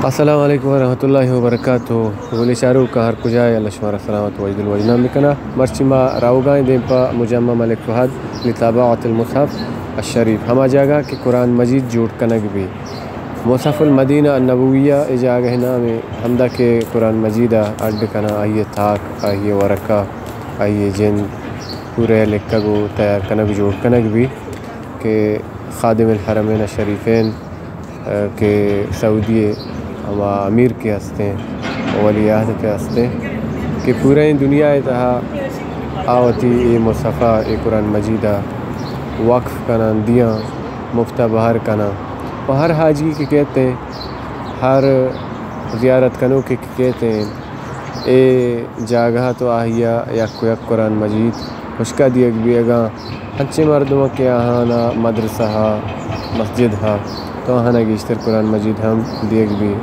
السلام علیکم ورحمۃ اللہ وبرکاتہ۔ گلیں چاروکاں ہر کجا ئے، اللہ شمارا سلامت وجد الوجنام بکنا۔ مرچی ما روگائیں دیم پہ مجمع ملک فہد لطباعت المصحف الشریف، ہما جاگہ کہ قرآن مجید جوڑ کنگ بی۔ مصحف المدینہ النبویہ اے جاگہ نام اے، ہمدا کہ قرآن مجید ءَ اڈ کناں، آئی ءِ تاک، آئی ءِ ورقہ، آئی ءِ جند پورہ لکگ و تیار کنگ و جوڑ کنگ بی کہ خادم الحرمین الشریفین، ءَ، کہ سعودی ءِ ہما امیر کہ ہستیں، ولی عہد کہ ہستیں، کہ پورئیں دنیا ءِ تہا آ وتی اے مصحف ءَ، اے قرآن مجید ءَ وقف کناں، دیاں، مفت ءَ بہر کناں۔ و ہر حاجی کہ کیت ایں، ہر زیارت کنوکے کہ کیت ایں، اے جاگہ ءَ تو آہی ءَ یک و یک قرآن مجید ہشکا دیگ بیگاں۔ انچیں مردماں کہ آہانا مدرسہ ہا، مسجد ہا، تو آہانا گیشتر قرآن مجید ہم دیگ بی۔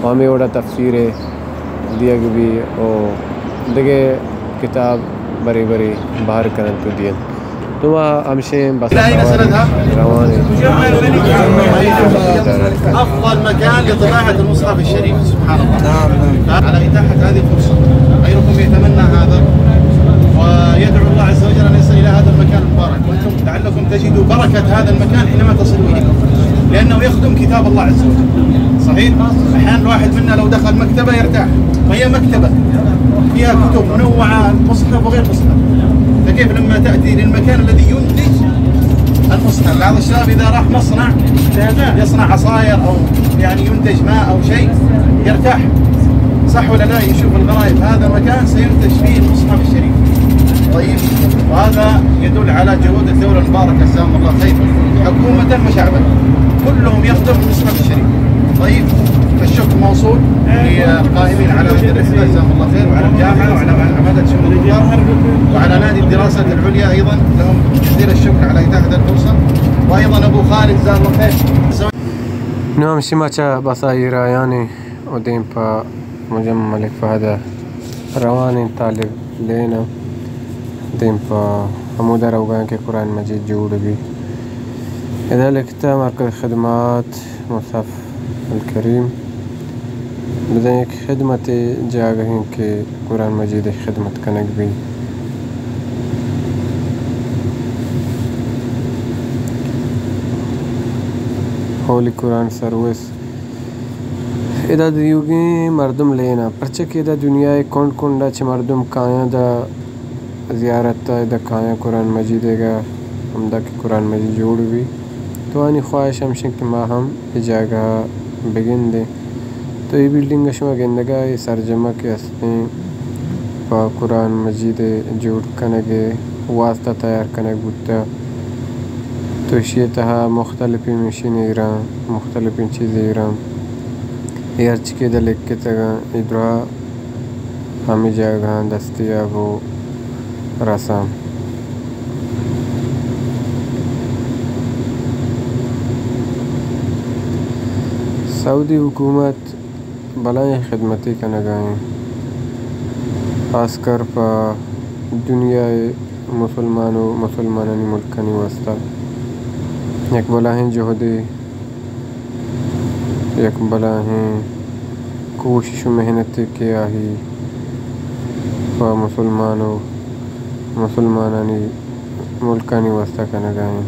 و ہمے وڑا تفسیر دیگ بی و دگہ کتاب برے برے بہر کننت و دینت۔ تو ما ہمشیں بس روان ایں۔ أفضل مكان لطباعة المصحف الشريف، سبحان الله. على إتاحة هذه الفرصة. غيركم يتمنى هذا ويدعو الله عز وجل أن يصل إلى هذا المكان المبارك، وأنتم لعلكم تجدوا بركة هذا المكان حينما تصلوا إليه، لأنه يخدم كتاب الله عز وجل. صحيح؟ أحيانًا الواحد منا لو دخل مكتبة يرتاح، وهي مكتبة فيها كتب منوعة، مصحف وغير مصحف. فكيف لما تأتي للمكان الذي ينتج المصحف؟ بعض الشباب إذا راح مصنع يصنع عصائر أو يعني ينتج ماء أو شيء يرتاح، صح ولا لا؟ يشوف الغرايب، هذا مكان سينتج فيه المصحف الشريف. طيب، وهذا يدل على جهود الدولة المباركة، جزاهم الله خير، حكومة وشعبا، كلهم يخدم المصحف الشريف. طيب، فالشكر موصول للقائمين على هذه الرحلة، جزاهم الله خير، وعلى الجامعة وعلى عمادة شؤون الطلاب وعلى نادي الدراسات العليا أيضًا، لهم جزيل الشكر على إتاحة الفرصة، وأيضًا أبو خالد، جزاه الله خير. نوں ہمشی ما چہ بسا ایرایان ایں و دیم پہ مجمع ملک فہد ءَ روان ایں، طالب لین ءَ دیم پہ ہمودا روگا ایں کہ قرآن مجید جوڑ بی۔ ادا لکھتا مرکز خدمات مصحف الکریم۔ بزاں یک خدمت جاگہ ایں کہ قرآن مجید خدمت کنگ بی۔ ہولی قرآن سروس۔ ادا دیوگیں مردم لین ءَ، پرچہ کہ ادا دنیا ءِ کنڈ کنڈ ءَ چہ مردم کایاں داں زیارت ءَ، ادا کایاں قرآن مجید ءَ، ہمدا کہ قرآن مجید جوڑ بی۔ تو آنی خواہش ہمشیں کہ ما ہم اے جاگہ ءَ بگندیں۔ تو اے بلڈنگ ءَ شما گندگا، اے سرجمہ کہ ہستیں پہ قرآن مجید ءِ جوڑ کنگ ءِ واسطہ تیار کنگ بوتہ۔ تو ایشی ءِ تہا مختلفیں مشین ایراں، مختلفیں چیز ایراں۔ اے ہرچی کہ ادا لکھتگاں، اے دراہ ہمے جاگہاں دستیاب و رساں۔ سعودی حکومت بلاہیں خدمتے کنگا ایں، خاص کر پہ دنیا ءِ مسلمان و مسلمانانی ملکانی واسطہ۔ یک بلاہیں جہدے، یک بلاہیں کوشش و محنتے کہ آہی پہ مسلمان و مسلمانانی ملکانی واسطہ کنگا ایں۔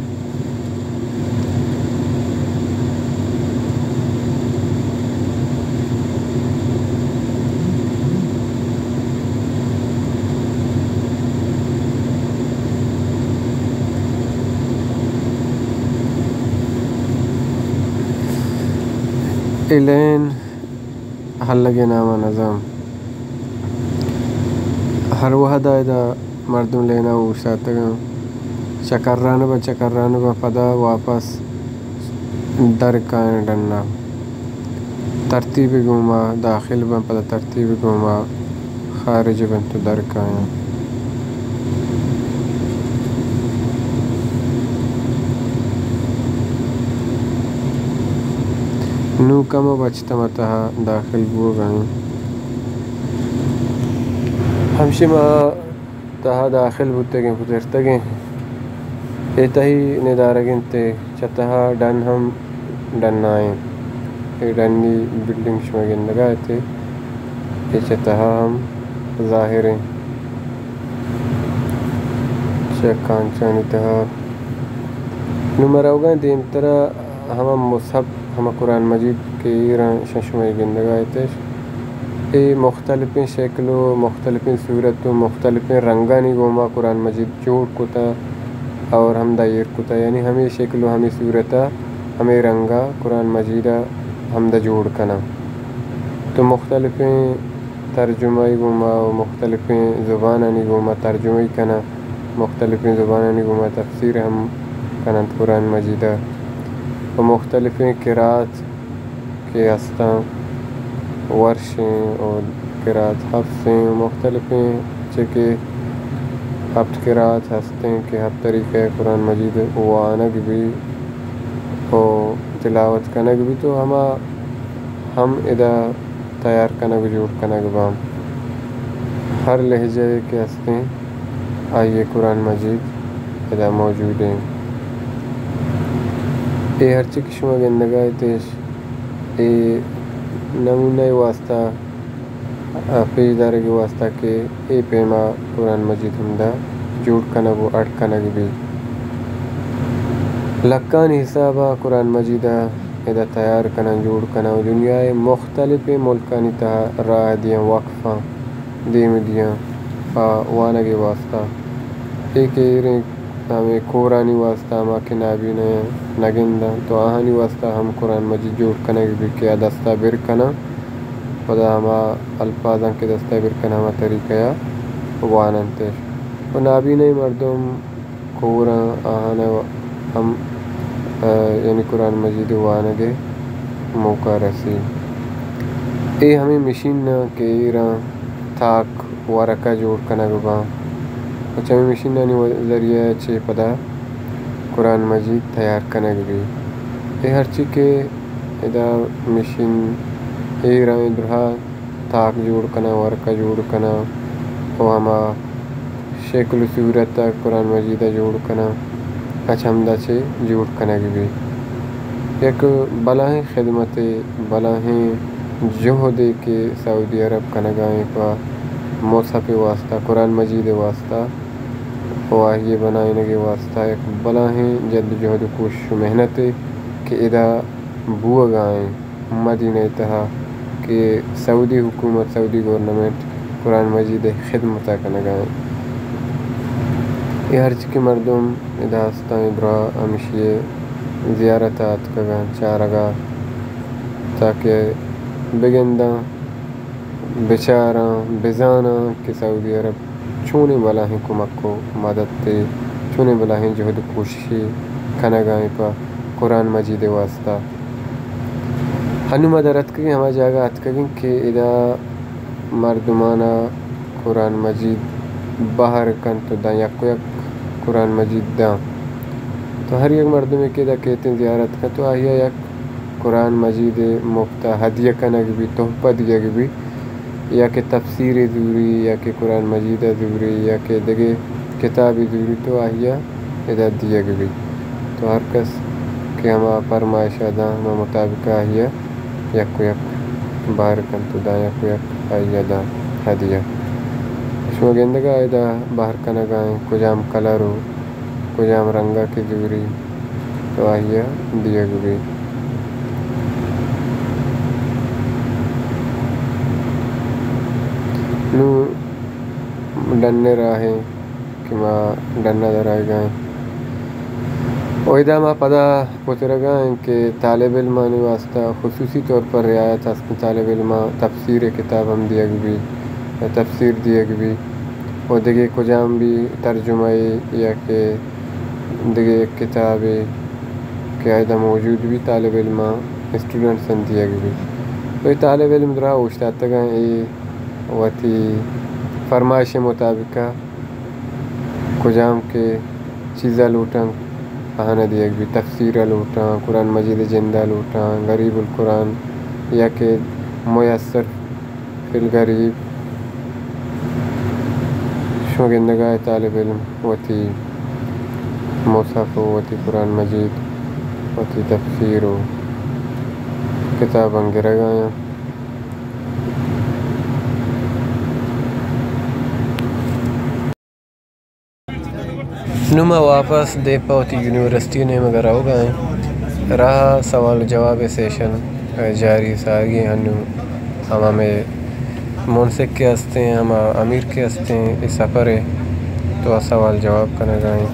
اے لین ہلگ ءِ نام ءَ نزان۔ ہر وہد ءَ ادا مردم لین ءَ اوشتاتگاں۔ چکران باں، چکران باں، پدا واپس در کایاں ڈن ءَ۔ ترتیب گوما داخل باں، پدا ترتیب گوما خارج بنت و در کایاں۔ نوں کمو بچ تما تہا داخل بوگا ایں۔ ہمشی ما تہا داخل بوتگیں، پترتگیں۔ اے تہی ندارگ انت، چہ تہا ڈن ہم ڈنائیں۔ اے ڈنی بلڈنگ شما گندگا اتے، اے چہ تہا ہم ظاہر ایں، چہ کانچانی تہا۔ نوں ما روگاں دیمترا، ہما مصحف، ہما قرآن مجید کہ ایراں شما گندگا اتش، اے مختلفیں شکل و مختلفیں صورت و مختلفیں رنگانی گوما قرآن مجید جوڑ کتا اور ہمدا ایر کتا، یعنی ہمے شکل و ہمے صورتا ہمے رنگا قرآن مجیدا ہمدا جوڑ کناں۔ تو مختلفیں ترجمہ ای گوما و مختلفیں زبانانی گوما ترجمہ ای کناں، مختلفیں زبانانی گوما تفسیر ہم کننت قرآن مجیدا و مختلفیں قرات کہ ہستاں، ورشیں و قرات حفصیں و مختلفیں، چہ کہ ہپت قرات ہستیں کہ ہپت طریقہ قرآن مجید وانگ بی و تلاوت کنگ بی، تو ہما ہم ادا تیار کنگ و جوڑ کنگ باں۔ ہر لہجہ کہ ہستیں، آئی قرآن مجید ادا موجود ایں۔ اے ہرچی کہ شما گندگا اتش، اے نمونہ واسطہ، آ، پیش دارگ واسطہ کہ اے پیما قرآن مجید ہمدا جوڑ کنگ و اڈ کنگ بی۔ لکانی حسابا قرآن مجیدا ادا تیار کناں، جوڑ کناں و دنیائے مختلفیں ملکانی تہا راہ دیاں، وقفاں دیم دیاں پہ وانگ ء واسطہ۔ اے کہ ایریں ہمے کورانی واسطہ، ہما کہ نابینا نہ گنداں، تو آہانی واسطہ ہم قرآن مجید جوڑ کنگ بی کہ آ دستا بر کناں، پدا ہما الفاظاں کہ دستا بر کناں، ہما طریقہ ء واننتش۔ و نابینائیں مردم کوراں، آہاں ہم، ء، یعنی قرآن مجید وانگ ء موقع رسی۔ اے ہمے مشین ء کہ ایراں تاک ورقہ جوڑ کنگ باں و چمے مشینانی و-، ذریعہ چہ پدا قرآن مجید تیار کنگ بی۔ اے ہرچی کہ ادا مشین ایراں درہا تاک جوڑ کناں، ورقہ جوڑ کناں و ہما شکل و صورت ء قرآن مجید ء جوڑ کناں، اچ ہمدا چہ جوڑ کنگ بی۔ یک بلاہیں خدمتے، بلاہیں جہدے کہ سعودی عرب کنگا ایں پہ مصحف واسطہ، قرآن مجید واسطہ و آئی بنائینگ واسطہ یک بلاہیں جد و جہد و کوشش و محنتے کہ ادا بوگا ایں۔ مدینہ ء تہا کہ سعودی حکومت، سعودی گورنمنٹ قرآن مجید ء خدمت ء کنگ ء انت۔ اے ہرچی کہ مردم ادا استاں، اے دراہ ہمشی ء زیارت ء اتکگ انت، چارگ ء، تاکہ بگنداں، بچاراں، بزاناں کہ سعودی عرب چونیں بلاہیں کمک و مدد ء چونیں بلاہیں جہد و کوششے کنگ ء انت پہ قرآن مجید ء واسطہ۔ ہنو ما در اتکگیں، ہما جاگہ اتکگیں کہ ادا مردمانا قرآن مجید بہر کنت و داں، یک و یک قرآن مجید داں۔ تو ہر یک مردمے کہ ادا کیتیں زیارت کنت تو آہیا یک قرآن مجید مفتا ہدیہ کنگ بی، تحفہ دیگ بی۔ یا کہ تفسیرے زوری، یا کہ قرآن مجیدا زوری، یا کہ دگہ کتابے زوری، تو آہیا ادا دیگ بیت۔ تو ہر کس کہ ہما فرمائشا داں، ہما مطابق آہیا یک و یک بہر کنت و داں، یک و یک آہیا داں ہدیہ۔ شما گندگا ادا بہر کنگا ایں، کجام کلر و کجام رنگا کہ زوری تو آہیا دیگ بیت۔ نوں ڈن ء راہ ایں کہ ما ڈن ء در آیگا ایں۔ و ادا ما پدا پترگا ایں کہ طالب علمانی واسطہ خصوصی طور پر رعایت است، طالب علماں تفسیر کتاب ہم دیگ بیت، تفسیر دیگ بیت و دگہ کجام بھی ترجمہ یا کہ دگہ یک کتابے کہ آئیدا موجود بی، طالب علماں، اسٹوڈنٹساں دیگ بی۔ تو اے طالب علم درا اوشتاتگاں، اے وتی فرمائش مطابقا کجام کہ چیزا لوٹاں، آہانا دیگ بی۔ تفسیرا لوٹاں، قرآن مجید جندا لوٹاں، غریب القرآن یا کہ میسر فی الغریب۔ شما گندگا اے طالب علم وتی مصحف و وتی قرآن مجید، وتی تفسیر و کتاباں گرگ ءَ آں۔ نوں ما واپس دیم پہ وتی یونیورسٹی ءِ نیمگ ءَ روگ ءَ ایں۔ راہ ءَ سوال ءُ جواب ءِ سیشن جاری ساری ایں۔ انوں ہما مئے منسک کہ ہستیں، ہما امیر کہ ہستیں، اے سفر ءِ تو آ سوال جواب کنگ ءَ ایں۔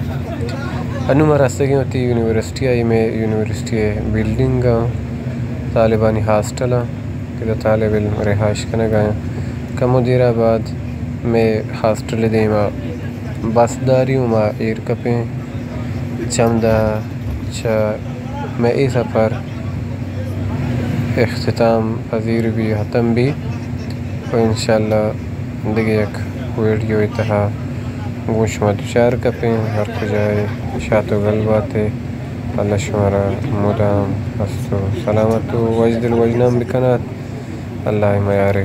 انوں ما رستگیں وتی یونیورسٹی ءَ، اے مئے یونیورسٹی ءِ بلڈنگ ءَ، طالبانی ہاسٹل ءَ، کہ ادا طالب علم رہائش کنگ ءَ آں۔ کمو دیر ءَ بعد مئے ہاسٹل ءِ دیم ءَ بس داری اوں ما ایر کپیں۔ چمدا چہ مئے اے سفر اختتام پذیر بی، ختم بی، و انشاءاللہ دگہ یک ویڈیو ءِ تہا گوں شما دوچار کپیں۔ ہر کجا ئے شات و گل بات ئے۔ اللہ شمارا مدام ہست و سلامت و وژدل وژنام بکنات۔ اللہ ءِ میار ئے۔